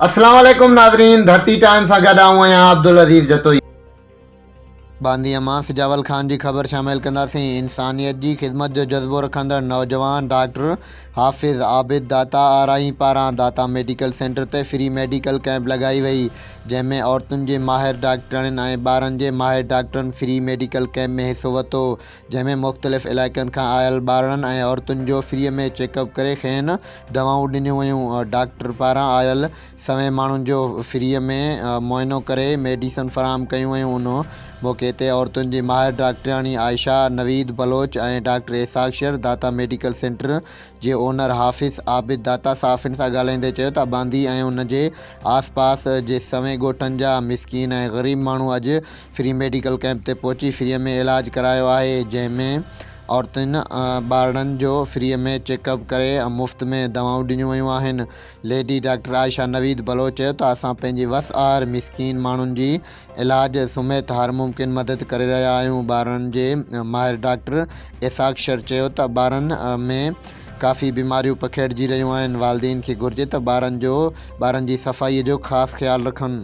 اسلام عليڪم ناظرين ڌرتي ٽائيم سان گڏ آئون آهيان عبدالعزيز جتوئي. ٻانڌيء مان سجاول خان جي خبر شامل ڪنداسين. انسانيت جي خدمت جو جذبو رکندڙ نوجوان ڊاڪٽر حافظ عابد داتا آرائين پاران داتا ميڊيڪل سينٽر تي فري ميڊيڪل ڪئمپ لڳائي وئي جنهن ۾ عورتن جي ماهر ڊاڪٽرياڻين ۽ ٻارن جي ماهر ڊاڪٽرن فري ميڊيڪل ڪئمپ ۾ حصو ورتو جنهن ۾ مختلف علائقن کان آيل ٻارڙن ۽ عورتن جو فري ۾ چيڪ اپ ڪري کين دوائون ڏنيون ويون ڊاڪٽر پاران آيل سوين ماڻهن جو فري ۾ معائنو ڪري ميڊيسن فراهم ڪيون ويون ان موقعي تي عورتن جي ماهر ڊاڪٽرياڻي عائشه نويد بلوچ ۽ ڊاڪٽر اسحاق شر داتا ميڊيڪل سينٽر جي اونر حافظ عابد داتا صحافين سان ڳالهائيندي چيو ته ٻانڌي ۽ ان جي آس پاس جي سوين ڳوٺن جا مسڪين ۽ غريب ماڻهو اڄ فري ميڊيڪل ڪئمپ تي پهچي فري ۾ علاج ڪرايو آهي جنهن ۾ عورتن ٻارڙن جو فري ۾ چيڪ اپ ڪري مفت ۾ دوائون ڏنيون ويون آهن ليڊي ڊاڪٽر عائشه نويد بلوچ چيو ته اسان پنهنجي وس آهر مسڪين ماڻهن جي علاج سميت هر ممڪن مدد ڪري رهيا آهيون ٻارن جي ماهر ڊاڪٽر اسحاق شر چيو ته ٻارن ۾ ڪافي بيماريون پکيڙجي رهيون آهن والدين کي گهرجي ته ٻارن جو ٻارن جي صفائي جو خاص خيال رکن.